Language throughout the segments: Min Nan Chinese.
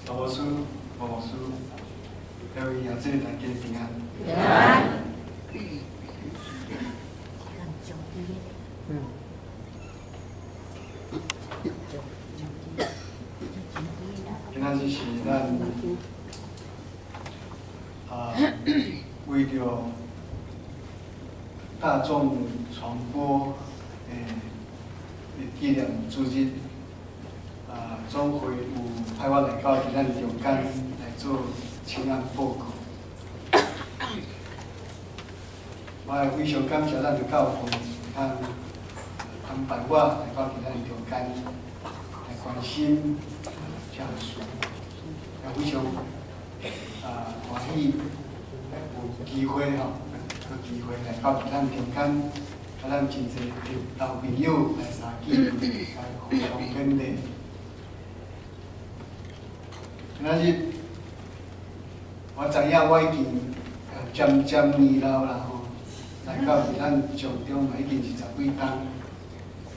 羅牧師、黃牧師，各位兄姊，大家平安。平安。今仔日是咱為著大眾傳播的紀念主日，總會有派我來到佇咱中間來做請安報告。我也非常感謝咱的教會，通安排我來到佇咱中間來關心這項事，也非常歡喜有機會吼，有機會來到佇咱中間，佮咱真濟老朋友來相見，來互相勉勵。今仔日我知影我已經漸漸年老啦吼，來到佇咱上中嘛已經是十幾冬，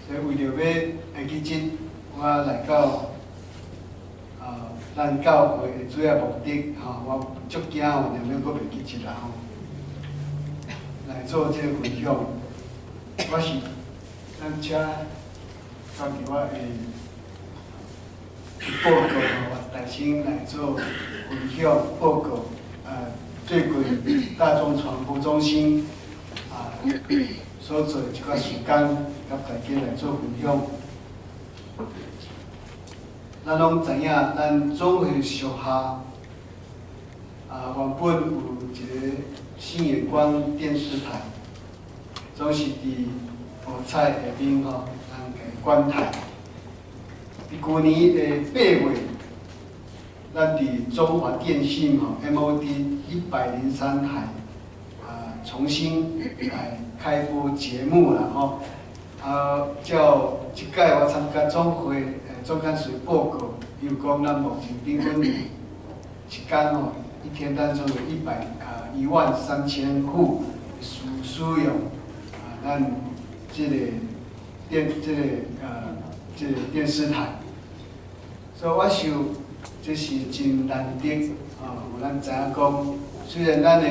所以為著欲會記這我來到咱教會的主要目的吼，我足驚吼，念了閣袂記得啦吼，來做這個分享。我是咱請家己我會報告吼，我大聲來做分享報告。最近大眾傳播中心所做的一寡時間，佮大家來做分享。咱攏知影，咱總會屬下原本有一個新眼光電視台，總是佇五彩下面吼，咱個關台。佇舊年的8月，咱佇中華電信吼 MOD 103台重新來開播節目啦吼。照這屆我參加總會總幹事報告，伊有講咱目前平均一工吼，一天當中有113,000戶使用咱這個電這個這個電視台，所以我想這是真難得啊！有咱知影講，雖然咱的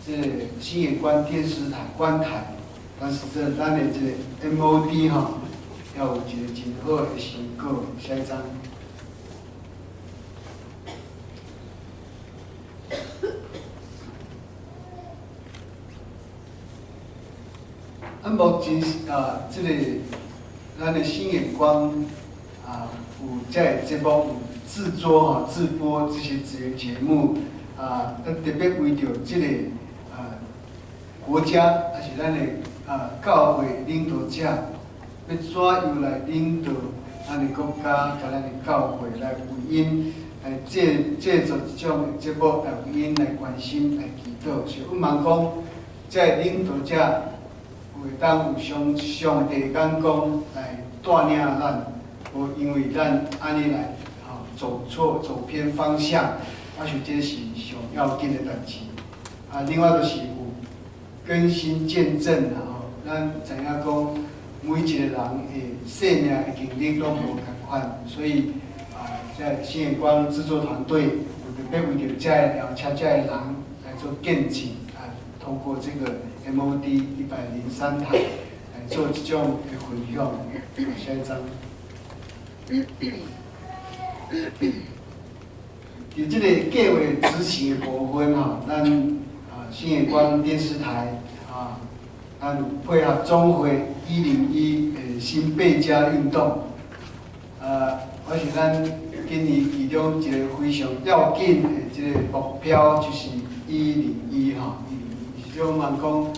這個新眼光電視台關台，但是這咱的這個 MOD 吼，要有一個真好的成果。下一張。目前這個咱的新眼光有這個節目有製作吼、製播這些節節目特別為著這個國家，抑是咱的教會領導者，欲怎樣來領導咱的國家，佮咱的教會來為𪜶來製作這種的節目，來為𪜶來關心、來祈禱，是向望講，這個領導者有會當有上帝眼光來帶領咱，無因為咱按呢來吼走錯、走偏方向，我想這是上要緊的代誌。另外就是有更新見證啦吼，咱知影講每一個人的生命的經歷攏無仝款，所以這新眼光製作團隊有特別為著這个邀請這个人來做見證，透過這個 MOD 103台來做這種的分享。下一張。佇這個計劃執行的部分吼，咱新眼光電視台咱有配合總會101的新貝家運動，我想咱今年其中一個非常要緊的這個目標就是一零一吼，101，是向望講，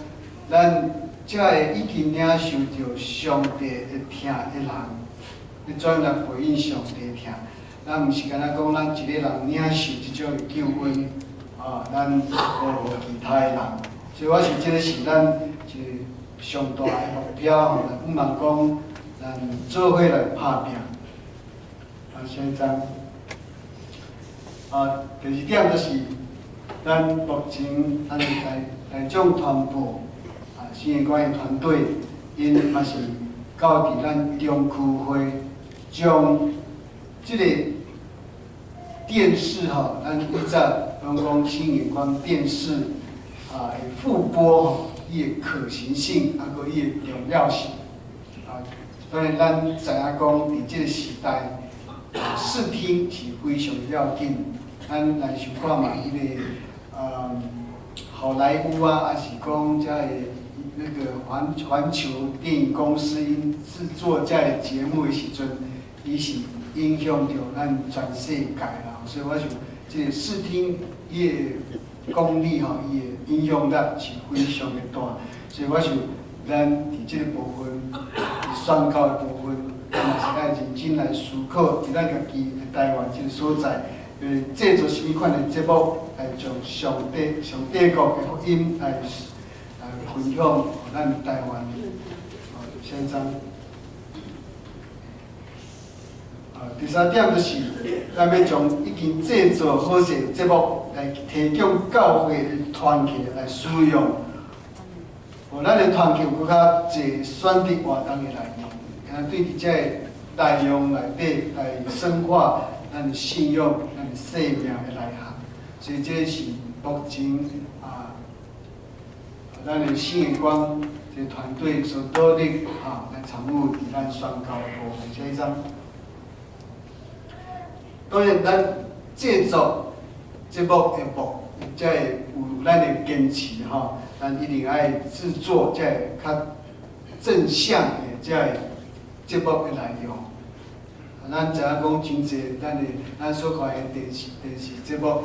咱這个已經領受著上帝的疼的人，欲怎來回應上帝疼？咱毋是干焦講咱一個人領受這種的救恩，咱無予其他的人。所以我想這個是咱一個上大的目標吼，向望講咱做伙來拍拚。下一張。第二點就是咱目前咱的大眾傳播新眼光的團隊，𪜶嘛是到佇咱中區會將這個電視吼，咱以早攏講新眼光電視啊，會復播吼，伊的可行性，啊，閣伊的重要性。啊，當然咱知影講，佇這個時代，視聽是非常要緊。咱來想看覓，彼個好萊塢啊，抑是講遮个那個環球電影公司𪜶製作遮个節目的時陣，伊是影響著咱全世界啦。所以我想，這個視聽伊的功力吼，伊的影響力是非常的大。所以我想，咱佇這個部分，佇宣教的部分，咱嘛是愛認真來思考，佇咱家己的台灣這個所在，製作啥物款的節目，來將上帝國的福音來分享予咱台灣。好，下一張。啊，第三點就是，咱欲將已經製作好勢節目來提供教會的團契來使用，予咱的團契有閣較濟選擇活動的內容，啊，對佇這个內容內底來深化咱的信仰、咱的生命的內涵。所以這是目前啊，咱的新眼光這個團隊所努力哈來參與佇咱宣教的部分。下一張。當然，咱製作節目的目，才會有咱的堅持吼。咱一定愛製作這个較正向的這个節目的內容。咱知影講真濟，咱所看的電視節目，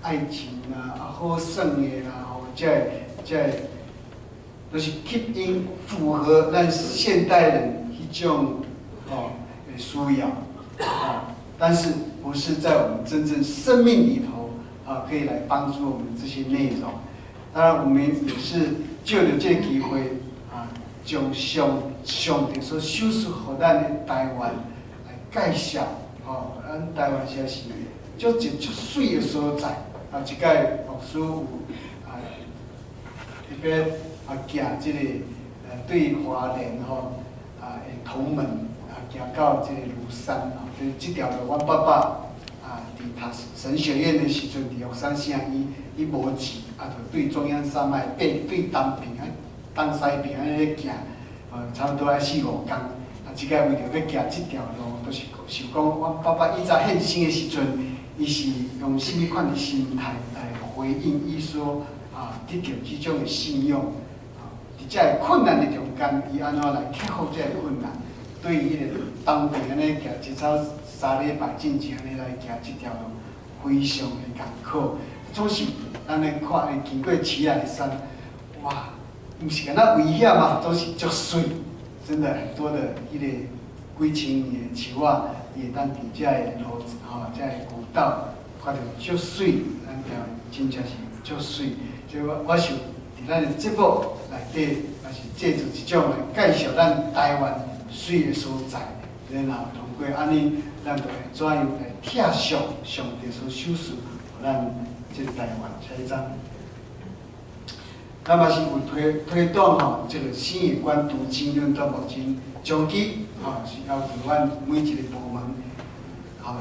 愛情啦、啊好耍的啦，吼，這个，都是吸引符合咱現代人彼種吼的需要啊。但是不是在我們真正生命裡頭啊，可以來幫助我們這些內容。當然，我們也是藉著這個機會啊，將上帝所賞賜予咱的台灣來介紹。吼，咱台灣實在是足一足媠的所在。啊，這擺牧師有啊特別啊行這個對花蓮吼啊的同門啊行到這個廬山啊，就是這條路，阮爸爸啊佇讀神學院的時陣，佇玉山聖醫，伊無錢啊，就對中央山脈爬對東邊啊東西邊按呢行，差不多愛四五工。啊，這擺為著欲行這條路，就是想講，阮爸爸以前獻身的時陣，伊是用啥物款的心態來回應伊所啊得著這種的信仰啊，佇這个困難的中間，伊按怎來克服這个困難？對彼個東邊按呢行，至少3禮拜進前按呢來行這條路，非常的艱苦。總是咱來看，經過奇萊山，哇，毋是敢若危險啊，總是足媠，真的很多的彼個幾千年的樹仔，伊會當佇這個路吼，這個古道看著足媠，咱台灣真正是足媠。所以我想佇咱的節目內底，也是製作一種來介紹咱台灣媠的所在，然後通過按呢，咱就會怎樣來疼惜上帝所賞賜予咱這個台灣。下一張。咱嘛是有推動吼，這個新眼光讀經論到目前長期吼是要求阮每一個部門吼，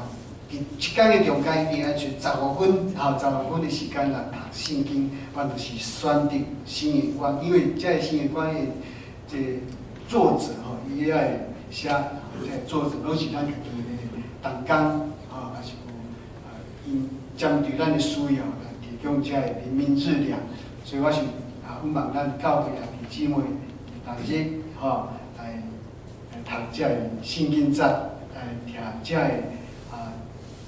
佇一工的中間一定愛揣十五分吼，十五分的時間來讀聖經，阮就是選擇新眼光，因為這個新眼光的這個作者吼，伊愛寫，這個作者攏是咱家己的同工吼，也是有啊，𪜶針對咱的需要來提供這個靈命日糧，所以我想啊，阮望咱教會兄弟姊妹，逐日吼來讀這個聖經節，來聽這個啊，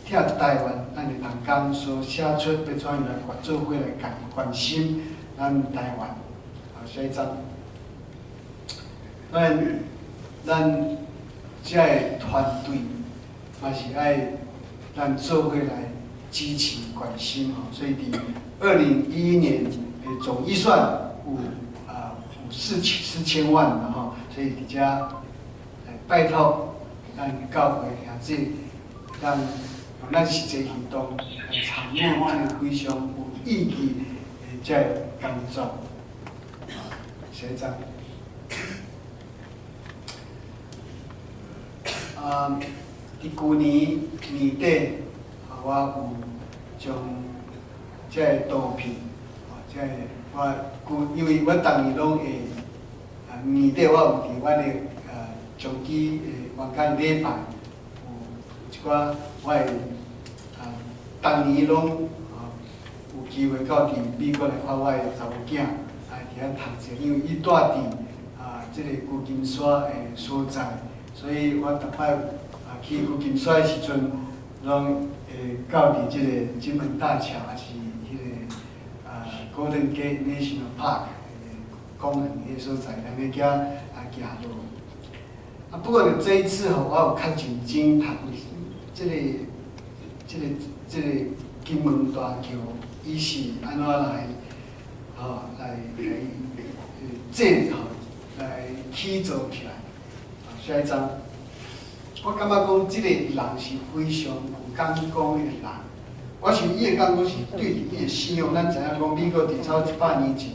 聽台灣咱的同工所寫出，欲怎樣來做伙來關心咱台灣。好，下一張。咱這个團隊嘛是愛咱做伙來支持關心吼，所以佇2011年的總預算有4000萬啦吼，所以佇遮來拜託咱教會兄弟，咱用咱實際行動來參與這個非常有意義的這個工作。下一張。啊，佇舊年年底，我有將這个圖片，吼，這个我舊，因為我逐年攏會啊年底我有佇阮的長期的員工禮拜有一寡我的啊，逐年攏啊有機會到佇美國來看我的查某囝，啊佇遐讀冊，因為伊蹛佇啊這个舊金山的所在，所以我逐擺啊去舊金山的時陣，攏會到佇這个金門大橋，抑是彼个啊 Golden Gate National Park 的公園彼个所在，按呢行啊行路。啊，不過呢，這一次吼，我有較認真讀這個金門大橋，伊是按怎來吼來製吼來起造起來。下一張，我感覺講這個人是非常有眼光的人。我想伊的眼光是對伊的信仰，咱知影講美國佇超100年前，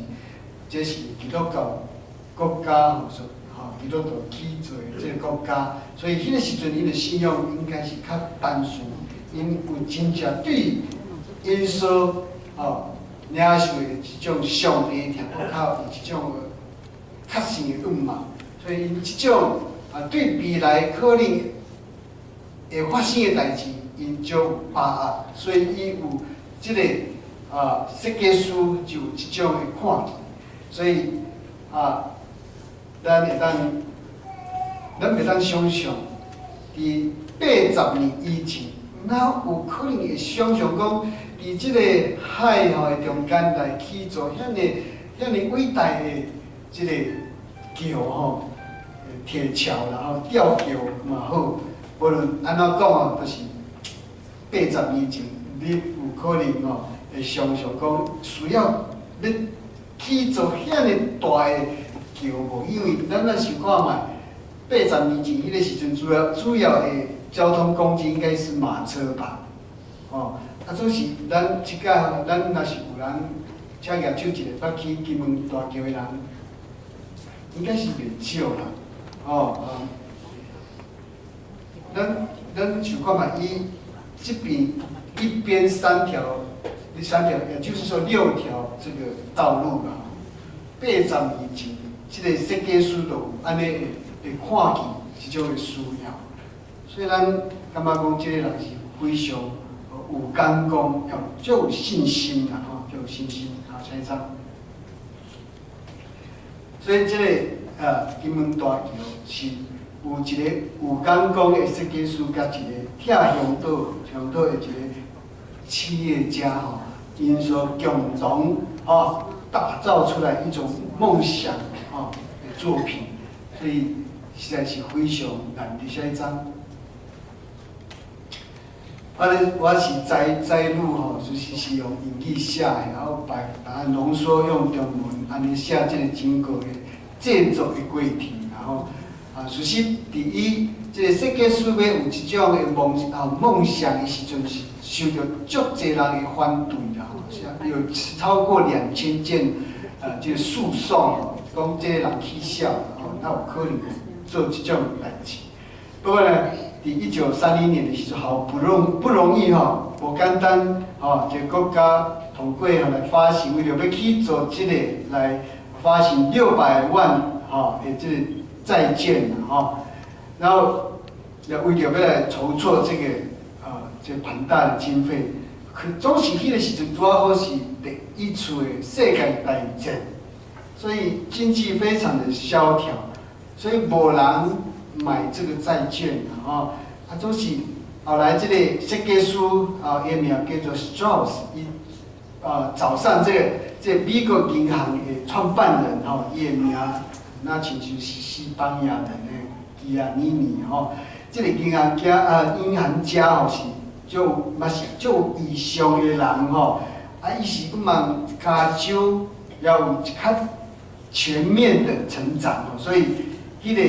這是基督教國家吼，所吼基督徒起造的這個國家，所以彼個時陣𪜶的信仰應該是較單純，𪜶有真正對𪜶所吼領受的這種上帝聽閣較有這種確信的願望，所以𪜶這種啊對未來可能會發生的代誌，𪜶足有把握，所以伊有這個啊設計師就有這種的看見，所以啊，咱會當想象，佇80年以前，哪有可能會想象講，佇這個海吼的中間來起造遐爾遐爾偉大的這個橋吼，鐵橋啦吼，吊橋嘛好，無論按怎講哦，都是80年前，你有可能吼會想象講需要欲起造遐爾大的橋無？因為咱若想看覓，80年前彼個時陣，主要的交通工具應該是馬車吧？吼，啊，總是咱這擺，咱若是有人請舉手一個捌去金門大橋的人，應該是袂少啦，吼，啊，咱想看覓，伊這邊一邊三條，三條，也就是說六條這個道路啦。80年前，這個設計師就有按呢會看見這種的需要，所以咱感覺講這個人是非常有眼光，要足有信心啦，吼，足有信心。好，下一張。所以這個金門大橋是有一個有眼光的設計師，佮一個拆鄉島的一個企業家吼，𪜶所共同吼打造出來一種夢想吼的作品，所以實在是非常難得。下一張。我咧我是摘摘錄吼，其實是用英語寫的，然後把它濃縮用中文按呢寫這個整個的製作的過程，然後啊，其實佇伊這個設計師欲有這種的夢想的時陣，是受著足濟人的反對啦，吼，有超過2000件這個訴訟吼，講這個人起痟，吼，哪有可能做這種代誌？不過呢，佇1931年的時陣，好不容易吼，無簡單吼，這個國家通過吼來發行，為著欲去做這個來發行600萬吼的這個債券吼，然後也為著欲來籌措這個啊這龐大的經費，可總是彼個時陣拄仔好是第一次的世界大戰，所以經濟非常的蕭條，所以無人買這個債券吼，啊，總是後來這個設計師啊，伊名叫做 Strauss，伊啊早上這個美國銀行的創辦人吼，伊的名若親像是西班牙人的基亞尼尼吼，這個銀行家啊，銀行家吼是足嘛是足有異想的人吼，啊，伊是欲望加州要有較全面的成長吼，所以彼個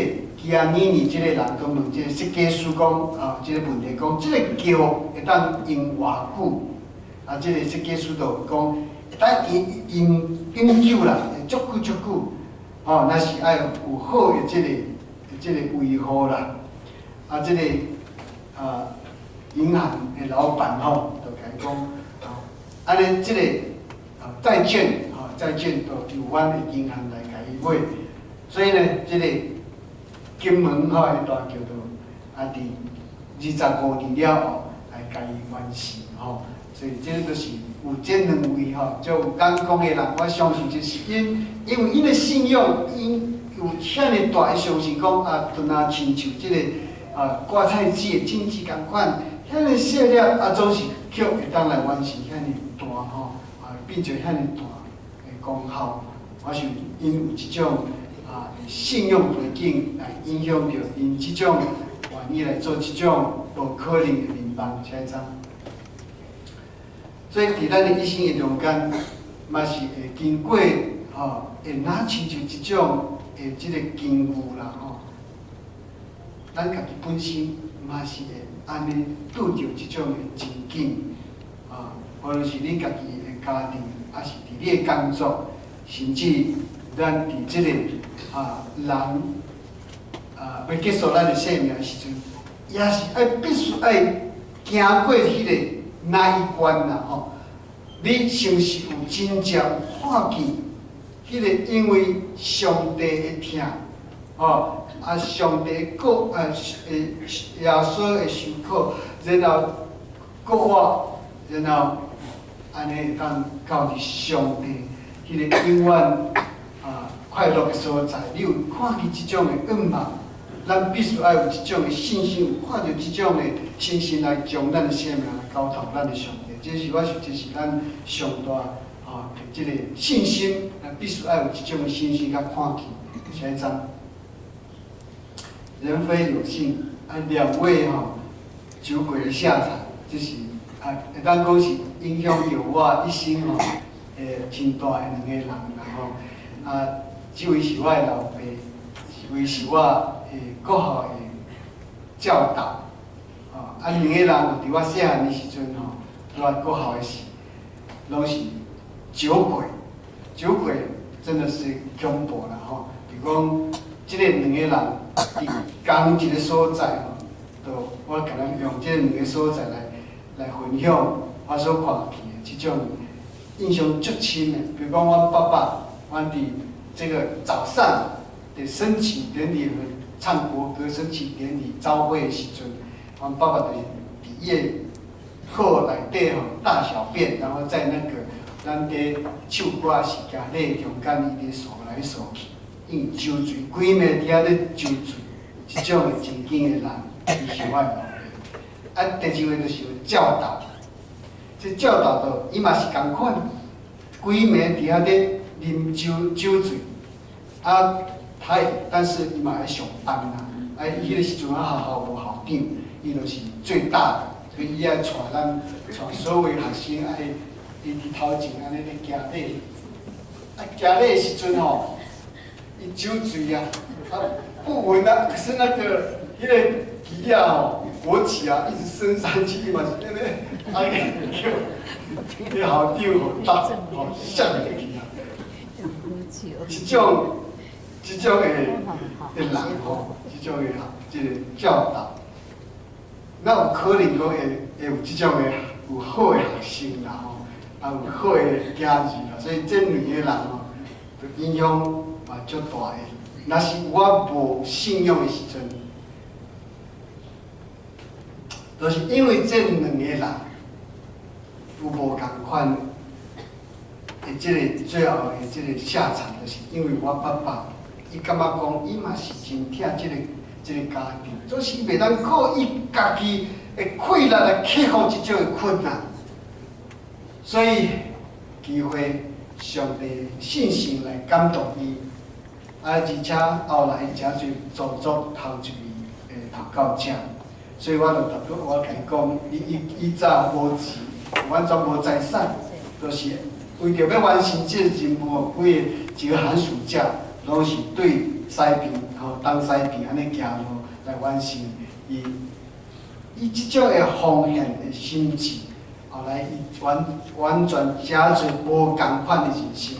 基亞尼尼這個人都問這個設計師講啊，這個問題講，這個橋會當用偌久？啊，這個設計師就講會當用永久啦，會足久足久。吼，若是愛有好的這個維護啦，啊，這個啊，銀行的老闆吼，就共伊講，按呢這個債券吼，債券就由阮的銀行來共伊買，所以呢，這個金門吼的大橋就佇25年了後來共伊完成吼，所以這個就是有這兩位吼，就有敢講的人，我相信就是𪜶，因為𪜶的信用，𪜶有遐爾大的相信講啊，就若親像這個掛菜籽的種子仝款，遐爾細粒啊，總是卻會當來完成遐爾大吼，變做遐爾大的功效。我想𪜶有這種信用背景來影響著𪜶這種願意來做這種無可能的願望。下一張。所以佇咱的一生的中間，嘛是會經過吼，會若親像這種的這個境遇啦吼。咱家己本身嘛是會按呢拄著這種的情景，無論是你家己的家庭，抑是佇你的工作，甚至咱佇這個人欲結束咱的生命的時陣，也是愛必須愛行過彼個那一關啦吼。你是毋是有真正有看見彼個因為上帝的疼，吼，上帝過耶穌的受苦，然後復活，然後按呢會當到佇上帝彼個永遠快樂的所在。你有看見這種的願望？咱必須愛有這種的信心，有看著這種的信心來將咱的生命來交託咱的上帝。這是我想，這是咱上大的這個信心，咱必須愛有這種的信心佮看見。下一張，人非有信，兩位吼酒鬼的下場，這是會當講是影響著我一生吼，真大的兩個人啦吼。這位是我的老爸，這位是我的國校的教導。兩個人佇我細漢的時陣吼，佇國校的時，攏是酒鬼，酒鬼真的是恐怖啦吼。比如講，這個兩個人佇仝一個所在吼，就我共咱用這兩個所在來分享我所看見的這種印象足深的。比如講，阮爸爸，阮佇這個早上的升旗典禮，唱國歌、升旗典禮、朝會的時陣，阮爸爸就是佇伊的課內底吼大小便，然後在那個咱佇唱歌時間禮中間，伊佇掃來掃去，因為酒醉，規暝佇遐咧酒醉，這種的情景的人，伊是我的老爸。第二位就是有教導，這教導就伊嘛是仝款，規暝佇遐咧啉酒酒醉，他但是伊嘛愛上班啦，伊彼個時陣啊學校無校長，伊就是最大的，所以伊愛帶咱帶所有學生愛伊佇頭前按呢咧行禮，行禮的時陣吼，伊酒醉啊，不穩啊，可是那個彼個旗仔吼，國旗啊，一直升上去嘛，是按呢，叫彼校長吼打吼嚇入去啊，這種的人吼，這種的這個教導，哪有可能講會有這種的有好的學生啦吼，有好的囝兒啦，所以這兩個人吼，就影響嘛足大的。若是我無信用的時陣，就是因為這兩個人有無仝款的這個最後的這個下場，就是因為我爸爸，伊感覺講伊嘛是真疼這個家庭，總是伊袂當靠伊家己的氣力來克服這種的困難，所以機會上帝信心來感動伊，而且後來誠濟造作頭一位的禱告者，所以我就特別我共伊講，伊以早無錢，完全無財產，就是為著欲完成這個任務，規個一個寒暑假，攏是對西邊吼東西邊按呢行路來完成伊伊這種的奉獻的心志，後來伊完完全誠濟無仝款的人生。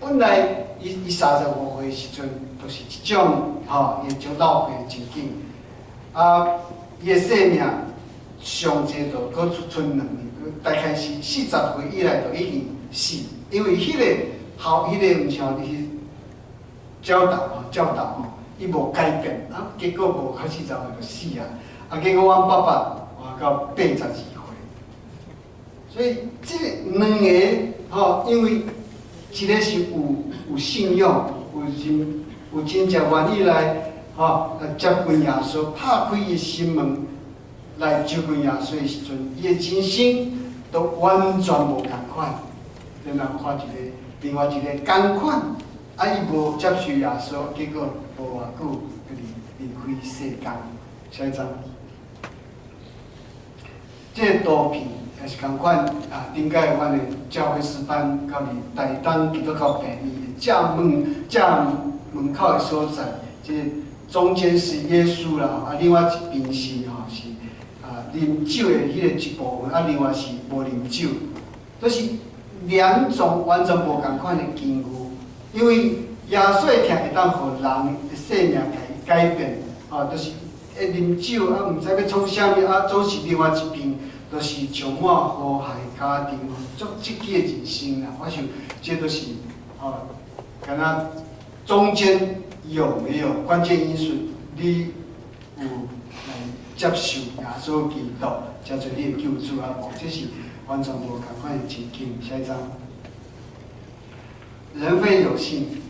本來伊35歲時陣，就是這種吼伊長老歲的情景。伊的生命上濟就閣賰兩年，大概是40歲以來就已經死，因為彼個校，彼個毋是吼，是教導吼，教導吼，伊無改變，啊，結果無較40歲就死啊，啊，結果阮爸爸活到82歲，所以這兩個吼，因為一個是有信仰，有真正願意來吼來接近耶穌，拍開伊心門來接近耶穌的時陣，伊的人生都完全無仝款。然後看一個，另外一個仝款，啊，伊無接受耶穌，結果無偌久就離開世間。下一張，這個圖片也是仝款啊，頂擺阮的教會詩班到佇台東基督教病院正門口的所在，這中間是耶穌啦，啊，另外一邊是吼是啊啉酒的彼個一部分，啊，另外是無啉酒，都是兩種完全無仝款的境遇，因為耶穌的疼會當予人的生命改變，吼，就是會啉酒啊，毋知欲創啥物啊，總是另外一邊，就是充滿和諧家庭，足積極的人生啦。我想這都是吼，敢若中間有沒有關鍵因素？你有來接受耶穌基督，成做你的救主啊無？這是完全無仝款的情景。下一張，人非有信，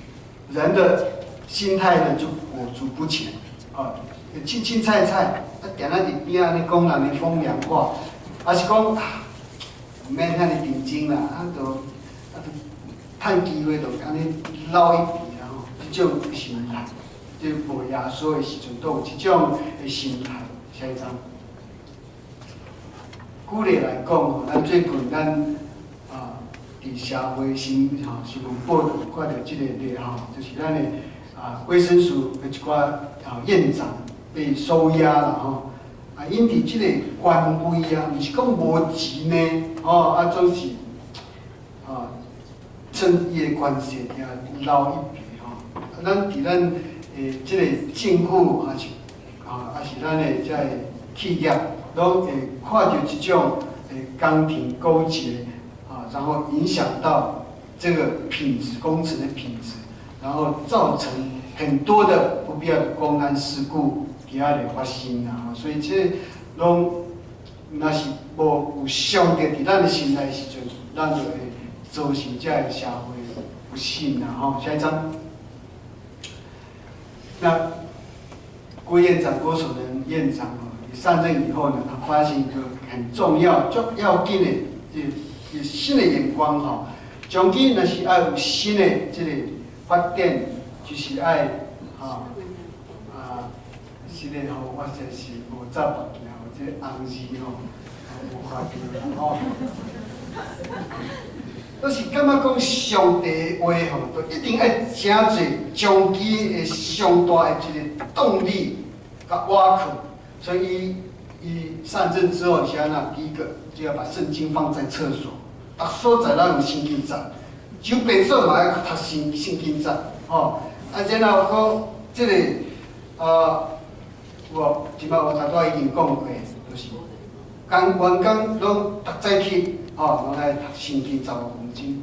人的心態呢就裹足不前，啊，凊凊彩彩，啊，定定佇邊仔按呢講人的風涼話，抑是講啊，毋免遐爾認真啦，啊，就趁機會就按呢撈一筆啦吼，這種心態，這無耶穌的時陣，都有這種的心態。下一張。舉例來講吼，咱最近咱啊，佇社會新聞報導看著這個例吼，就是咱的啊衛生署的一寡啊院長被收押啦吼，啊𪜶佇這個官位啊，毋是講無錢呢，吼啊總是啊趁伊的關係爾撈一筆吼。啊，咱佇咱的這個政府，抑是啊，抑是咱的這個企業，攏會看著這種宮廷勾結啊，然後影響到這個品質工程的品質，然後造成很多的不必要的工安事故佇遐咧發生啊。所以這攏若是無有上帝佇咱的心內時陣，咱就會造成這個社會不幸啊！吼，下一張。那郭院長郭守仁院長哦，上任以後呢，他發現一個很重要、足要緊的這新的眼光吼。長期若是愛有新的這個發展，就是愛吼啊，是的吼，我這是無走目鏡，這個紅字吼，無看著吼。都是感覺講上帝的話吼，就一定愛誠濟長期的上大的一個動力佮倚靠。所以伊上任之後是按怎？第一個就要把聖經放在廁所，逐所在攏有聖經節，就便所嘛愛讀聖經節，吼。啊，然後閣這個啊，我這擺我頭拄仔已經講過，就是工員工攏逐早起，吼，攏愛讀聖經15分鐘，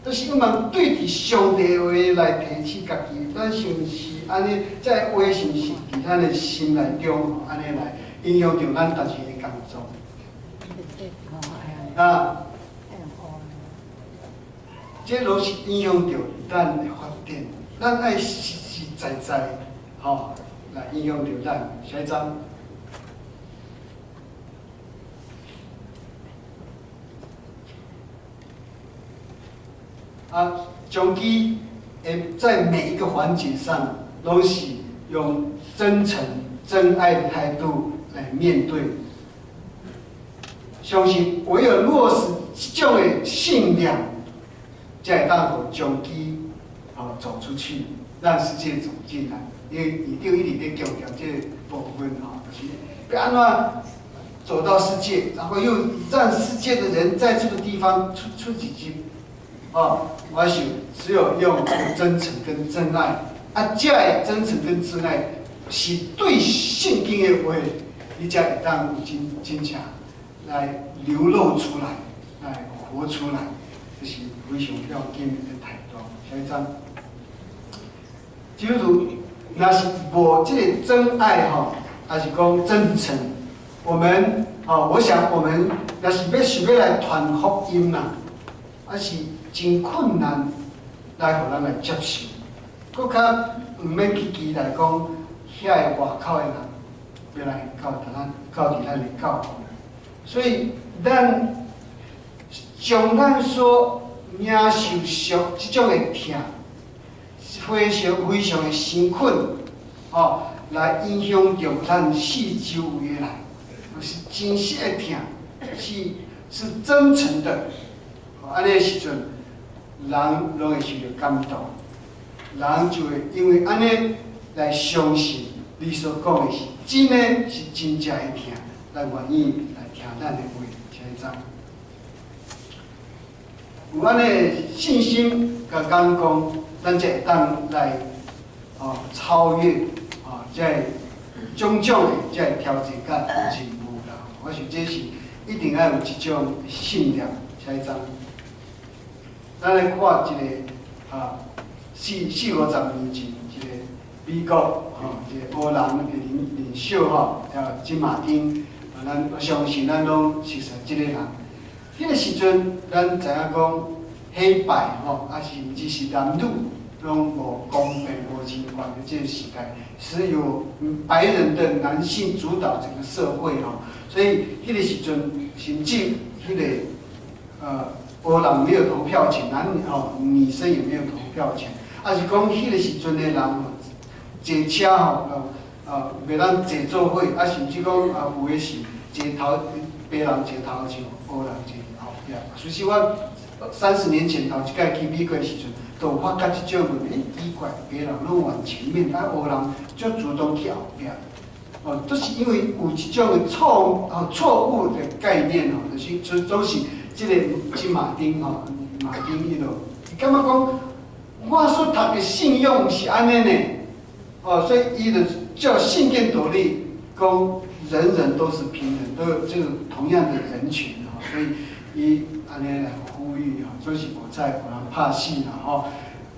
就是我們對佇上帝的話來提醒家己，咱是毋是按呢？這個話是毋是佇咱的心內中，按呢來影響著咱逐日的工作？啊，這攏是影響著咱的發展。咱愛實實在在，吼，來影響著咱。下一張。啊，長期在每一個環節上，攏是用真誠、真愛的態度來面對。相信唯有落實這種的信念，才會當予彰基走出去，讓世界走進來。因為院長一直佇強調這個部分吼，就是欲按怎走到世界，然後又讓世界的人在這個地方出幾句。哦，我想只有用真誠跟真愛，啊，這個真誠跟真愛是對聖經的話，你才會當有真正來流露出來，來活出來，這是非常要緊的態度。下一張，基督徒若是無這个真愛吼，抑是講真誠，我們哦，我想我們若是欲想欲來傳福音啦，抑是真困難來予人來接受，閣較毋免去期待講遐个外口的人欲來到咱到佇咱的教會。所以咱將咱所領受受這種的疼，非常非常的辛苦，哦，來影響著咱四周圍的人，是真實的疼，是真誠的。按呢時陣，人攏會受著感動，人就會因為按呢來相信你所講的是真的，是真正的疼，來願意來聽咱的話。下一張，有按呢信心佮眼光，咱才會當來哦超越哦，這个種種的這个挑戰佮任務啦。我想這是一定愛有這種信念。下一張，咱來看一个啊，四五十年前一个美國吼，一个黑人的領袖吼，叫金馬丁。啊，咱我相信咱攏熟悉這個人。彼个時陣，咱知影講黑白吼，抑是毋只是男女，攏無公平、無人權的這個時代，是由白人的男性主導整個社會吼，所以彼個時陣，甚至彼个黑人沒有投票權，男哦女生也沒有投票權，抑是講彼個時陣的人吼，坐車吼，袂當坐做伙，啊甚至講啊有的是坐頭白人坐頭前，黑人坐後壁。其實我30年前頭一擺去美國的時陣，就有發覺這種問題，欸，奇怪，白人攏往前面，啊黑人足主動去後壁。哦，都是因為有這種的錯誤的概念哦，就是就總是這个金馬丁吼，馬丁伊就伊感覺講，我所讀的信仰是按呢呢，哦，所以伊就照聖經道理講，人人都是平等，都有這個同樣的人權吼，所以伊按呢來呼籲吼，總是無彩予人拍死啦吼。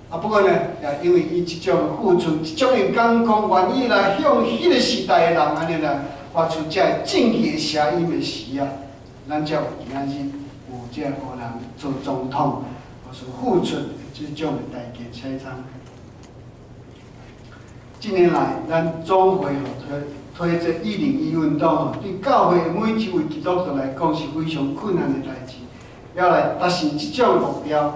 啊，不過呢，也因為伊這種付出，這種的眼光，願意來向彼个時代的人按呢來發出這个正義的聲音的時啊，咱才有今仔日有這个黑人做總統，或是付出這種的代價。下一張。近年來，咱總會吼推這101運動吼，對教會每一位基督徒來講是非常困難的代誌，要來達成這種目標，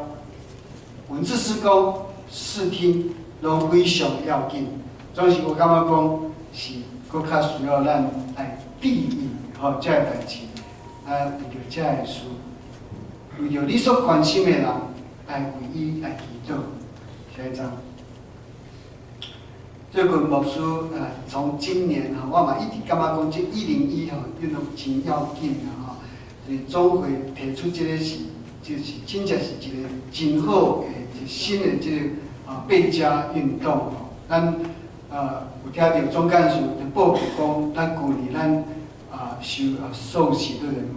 文字事工、視聽攏非常要緊。總是我感覺講是閣較需要咱來注意吼，這个代誌，來為著這个事，為著你所關心的人來為伊來祈禱。下一張。最近牧師啊，從今年吼，我嘛一直感覺講這101吼運動真要緊啊吼，所以總會提出這个是，就是真正是一個真好的一個新的這个啊倍加運動吼。咱有聽著總幹事佇報告講，咱舊年咱啊受啊受洗的人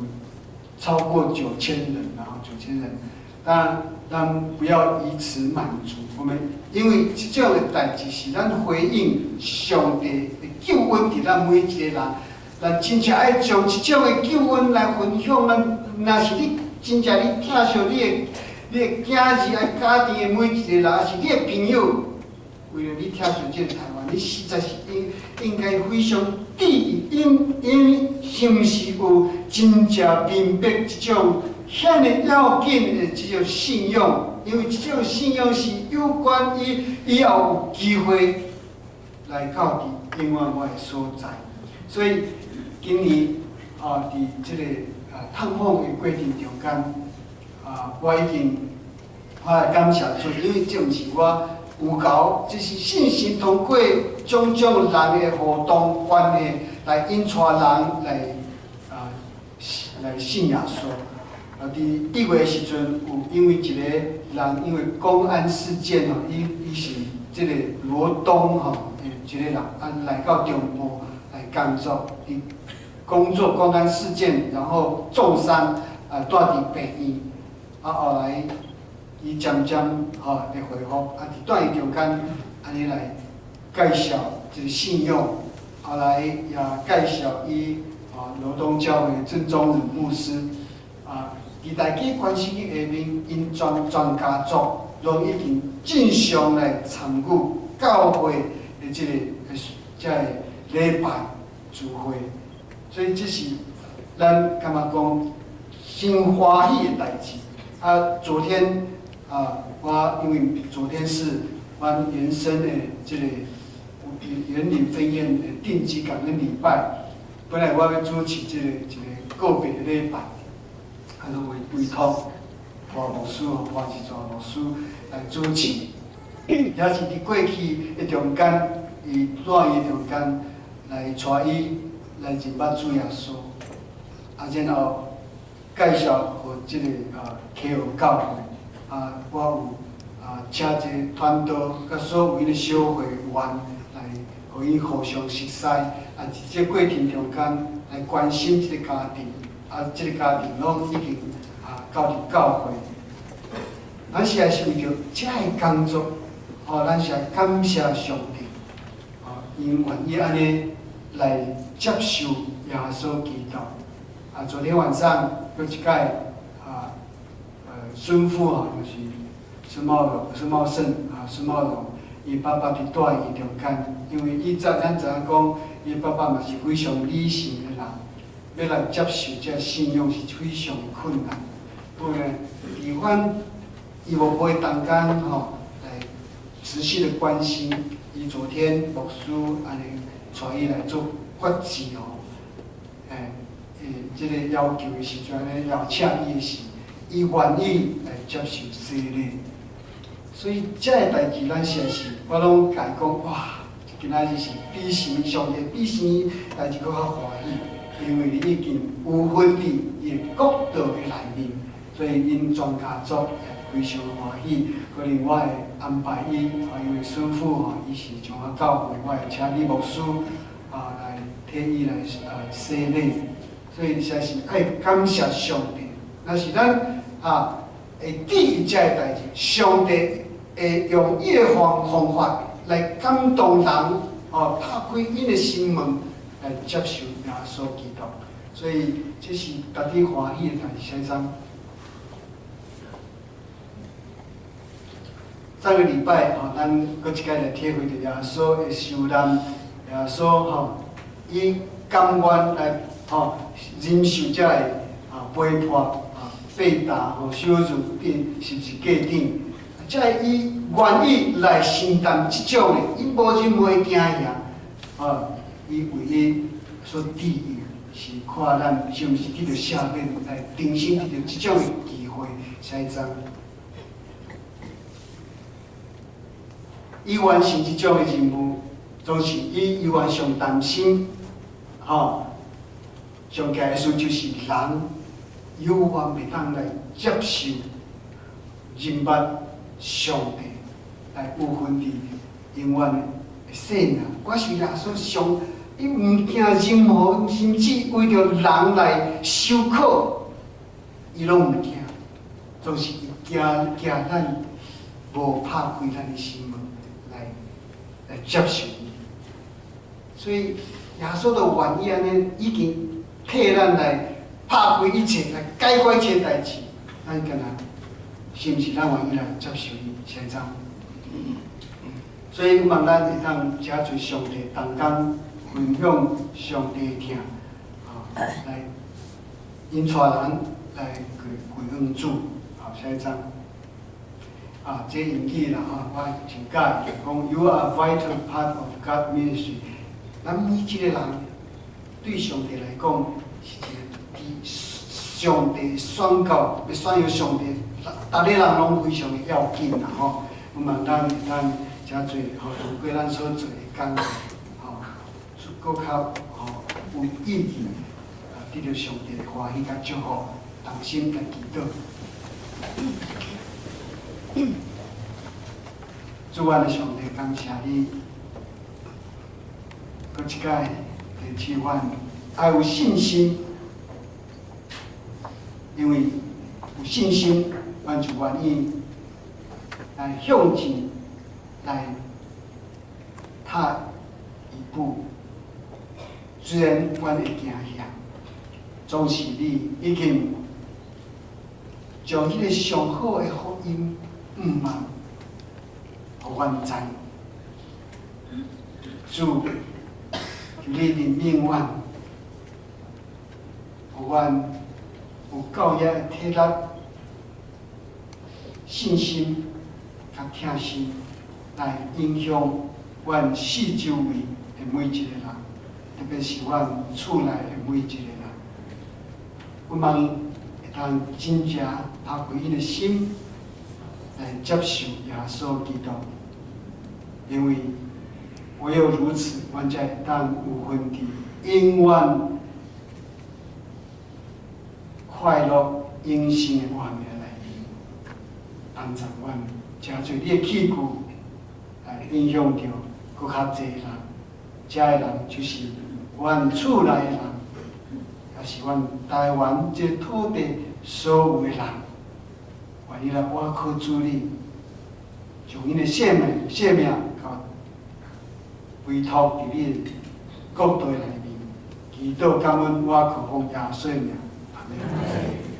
超過9000人，然後9000人。當然，咱不要以此滿足。我們因為這種的代誌是咱回應上帝的救恩，佇咱每一個人，咱真正愛將這種的救恩來分享。咱若是你真正你疼惜你的囝兒、愛家庭的每一個人，抑是你的朋友，為了你疼惜這个台灣，你實在是應該非常注意，𪜶是毋是有真正明白這種遐爾要緊的這種信仰？因為這種信仰是有關於以後有機會來到佇永遠的所在。所以今年啊，佇這个啊探訪的過程中間，啊，我已經我來感謝主，因為這毋是我有夠，這是信心通過種種人的互動關係來引帶人來啊來信耶穌。啊，佇1月的時陣，有因為一個人因為公安事件吼，伊是這个羅東吼，一個人啊來到中部來工作，佇工作工安事件，然後重傷啊，蹛佇病院，啊後來伊漸漸吼會恢復，啊佇住院中間按呢來介紹這个信仰，後來也介紹伊啊羅東教會鄭宗仁牧師，啊，佇大家關心的下面，𪜶全全家族攏已經正常來參與教會的這個禮拜聚會，所以這是咱感覺講真歡喜的代誌。啊，昨天啊，我因為昨天是阮原生的這个員林分院的定期感恩禮拜，本來我欲主持這個一个告別的禮拜，啊，就委託黃牧師吼，黃志全牧師來主持。也是佇過去的中間，伊住院的中間來帶伊來認捌主耶穌，啊，然後介紹予這个啊溪湖教會，啊，我有啊請一个傳道，佮所有的小會員來，予𪜶互相熟似，啊，佇這過程中間來關心這个家庭，啊，這个家庭攏已經啊到佇教會，咱是也是為著這个工作，吼，咱是愛感謝上帝，啊，𪜶願意按呢來接受耶穌基督。啊，昨天晚上閣一擺啊，孫父吼，就是孫茂榮、孫茂勝啊，孫茂榮，伊爸爸佇住院中間，因為以前咱知影講，伊爸爸嘛是非常理性的人，欲來接受這信仰是非常困難。不過呢，佇阮伊無陪同間吼來持續的關心，伊昨天牧師按呢帶伊來做決志吼，這个要求的時陣咧，邀請伊的時，伊願意來接受洗禮。所以這个代誌，咱實在是，我攏共伊講，哇，今仔日是比啥物上帝比啥物代誌閣較歡喜，因為你已經有份佇伊的國度的內面，所以𪜶全家族也非常歡喜。可能我會安排伊，因為孫父吼，伊是彰化教會，我會請李牧師啊來替伊來洗禮。所以實在是愛感謝上帝。若是咱啊會記這个代誌，上帝會用伊的方法來感動人，哦，拍開𪜶的心門來接受耶穌基督。所以這是值得歡喜的代誌。下一張。上個禮拜吼，咱閣一擺來體會著耶穌的受難，耶穌吼，伊甘願來吼忍受這个啊背叛啊被打吼羞辱釘十字架頂，這个伊願意來承擔這種的，伊無任何驚嚇，啊，伊唯一所注意是看咱是毋是得著赦免，來重新得著這種的機會。下一張。伊完成這種的任務，總是伊猶原上擔心，吼，上濟的事就是人猶原袂當來接受、認捌上帝來有份佇永遠的生命。我是耶穌上，伊毋驚任何，甚至為著人來受苦，伊攏毋驚，總是伊驚驚咱無拍開咱的心門來接受伊。所以耶穌都願意按呢，已經替咱來拍開一切，來解決一切代誌。咱敢若是毋是咱願意來接受伊？下一張。所以，望咱會當遮濟上帝同工分享上帝的疼，啊，來引帶人來歸向主。好，下一張。啊，這英語啦吼，我真喜歡講，You are vital part of God ministry。咱每一個人對上帝來講是一个佇上帝宣告，欲宣揚上帝，逐个人攏非常的要緊啦吼。我望咱會當遮濟吼，透過咱所做的工作，吼，閣較吼有意義，啊，得著上帝的歡喜佮祝福，同心來祈禱。主阮的上帝，感謝你，閣一擺提醒阮，愛有信心，因為有信心，阮就願意來向前來踏一步。雖然阮會驚嚇，總是你已經將彼个上好的福音毋茫，予阮知。主，求你憐憫阮，予阮有夠額的體力、信心、佮疼心，來影響阮四周圍的每一個人，特別是阮厝內的每一個人。阮望會當真正打開𪜶的心，來接受耶穌基督，因為唯有如此，阮才會當有份佇永遠快樂永生的畫面內面，幫助阮成做你的器具，來影響著閣較濟人。遮的人就是阮厝內的人，也是阮台灣這土地所有的人，願意來倚靠主你，將𪜶的性命、性命共委託佇你的國度內面，祈禱感恩，倚靠奉耶穌的名，阿門。